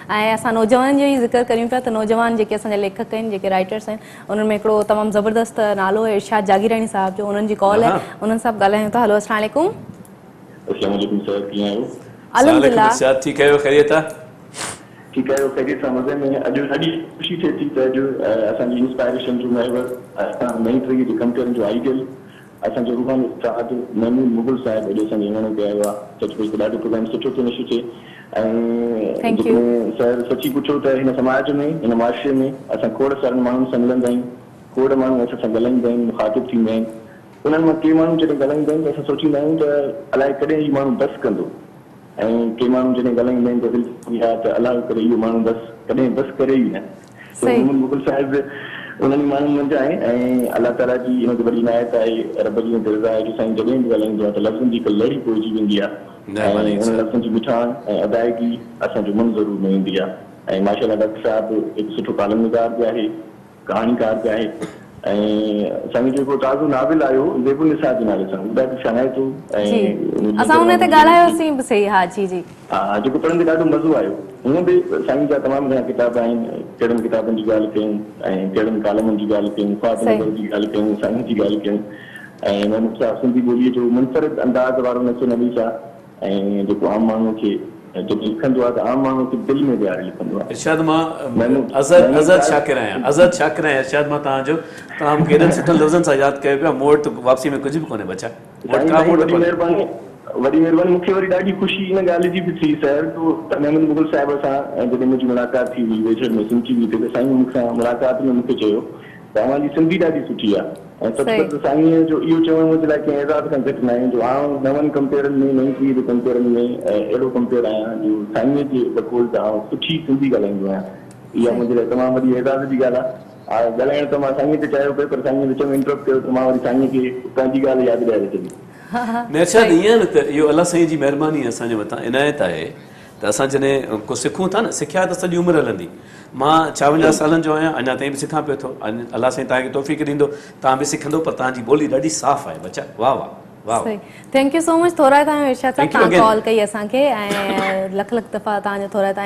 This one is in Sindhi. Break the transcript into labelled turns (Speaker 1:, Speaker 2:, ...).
Speaker 1: ۽ اسان نوجوانن جو ئي ذڪر ڪريون پيا ته نوجوان جيڪي اسان جا ليکڪ آهن جيڪي رائٽرس آهن انهن ۾ هڪڙو تمام زبردست نالو آهي ارشاد جاگيراڻي صاحب جو انهن جي ڪال آهي انهن سان به ڳالهايون ٿا هلو السلام عليڪم.
Speaker 2: السلام عليڪم سر ڪيئن آهيو.
Speaker 1: الحمد لله.
Speaker 3: ارشاد ٺيڪ آهيو خيريت آ.
Speaker 2: ٺيڪ آهيو خيريت سان مزي ۾ اڄ ڏاڍي خوشي ٿئي ٿي ته اڄ اسان جي انسپائريشن جو محور اسان نئين ٽهي جي ڪمپيئرن جو آئيڊيل اسان جو روحاني استاد محمود مغل صاحب اڄ اسان جي اڱڻ تي آيو آ سچ پچ ته ڏاڍو پروگرام سٺو ٿو نشر ٿئي ۽ جيڪڏهن سر سچي پڇو ته هن سماج ۾ هن معاشري ۾ اسان کوڙ سارن ماڻهن سان ملندا آهيون کوڙ ماڻهو اسان سان ڳالهائيندا آهن مخاطب ٿيندا آهن انهن مان ڪي ماڻهو جڏهن ڳالهائيندا آهن ته اسان سوچيندا آهيون ته الائي ڪڏهن هي ماڻهو بس ڪندو ۽ ڪي ماڻهو جڏهن ڳالهائيندا آهن ته دل چوندي آهي ته الله ڪري اهو ماڻهو بس ڪڏهن بس ڪري ئي نه. ته محمود مغل صاحب به انهن ئي ماڻهن منجهان آهي ۽ الله تعاليٰ جي ان تي وڏي عنايت آهي، رب جي ان تي رضا آهي جو سائين جڏهن به ڳالهائيندو آهي ته لفظن جي هڪ لڙي پوئجي ويندي آهي ۽ انهن لفظن جي مٺاڻ ۽ ادائگي اسان جو من ضرور موهيندي آهي ۽ ماشاء الله ڊاڪٽر صاحب هڪ سٺو ڪالم نگار به آهي. ڪهاڻيڪار به آهي ۽ سائين جو هڪڙو تازو ناول آيو زيب النساء جي نالي سان اهو ڏاڍو شانائتو ۽
Speaker 1: جي اسان ان تي ڳالهايوسين به سهي ها جي جي.
Speaker 2: ها جيڪو پڙهندي ڏاڍو مزو آيو هونء به سائين جا تمام گهڻا ڪتاب آهن ڪهڙن ڪتابن جي ڳالهه ڪيون ۽ ڪهڙن ڪالمن جي ڳالهه ڪيون خواب نظر جي ڳالهه ڪيون سائين جي ڳالهه ڪيون ۽ محمود صاحب سنڌي ٻوليء جو منفرد انداز وارو نثر نويس آ ۽ جيڪو عام ماڻهوء کي جڏهن لکندو آهي ته عام ماڻهوء کي دل ۾ ويهاري لکندو آهي.
Speaker 3: ارشاد مان ازهد ازهد شاڪر آهيان ازهد شاڪر آهيان ارشاد مان توهان جو توهان مون کي ايڏن سٺن لفظن سان ياد ڪيو پيا مون وٽ ته واپسي ۾ ڪجهه به ڪونهي ٻچا مون وٽ ڪا موٽ
Speaker 2: وڏي
Speaker 3: ڪونهي.
Speaker 2: مهرباني وڏي مهرباني مون کي وري ڏاڍي خوشي ان ڳالهه جي به ٿي سر جو محمود مغل صاحب سان جڏهن منهنجي ملاقات ٿي هئي ويجهڙ ۾ سنڌ ٽي وي تي ته سائين مون سان ملاقات ۾ مون کي چيو ته اوهان جي سنڌي ڏاڍي سٺي آ ۽ سچ پچ ته سائينء جو اهو چوڻ منهنجي لاء ڪنهن اعزاز کان گهٽ ناهي جو آئون نون ڪمپيئرن ۾ نئين ٽهيء جي ڪمپيئرن ۾ اهڙو ڪمپيئر آهيان جو سائينء جي بقول ته آئون سٺي سنڌي ڳالهائيندو آهيان. اها منهنجي لاء تمام وڏي اعزاز جي ڳالهه آ. ڳالهائڻ ته مان سائينء تي چاهيو پئي پر سائينء وچ ۾ انٽرپٽ ڪيو ته مان وري سائينء کي پنهنجي ڳالهه ياد ڏياري ڇڏي.
Speaker 3: نه ارشاد ائين نه ته اهو الله سائين جي مهرباني اسان جي مٿان عنايت آهي ته اسان جڏهن ڪو سکون ٿا نه سکيا ته سڄي عمر هلندي مان 56 سالن جو آهيان اڃا تائين به سکان پيو ٿو الله سائين توهان کي توفيق ڏيندو توهان به سکندو پر توهان جي ٻولي ڏاڍي صاف آهي ٻچا واه واه واه
Speaker 1: واه. Thank you so much ٿورائتا آهيون ارشاد صاحب توهان ڪال ڪئي اسان کي ۽ لک لک دفعا توهان جا ٿورائتا آهيون.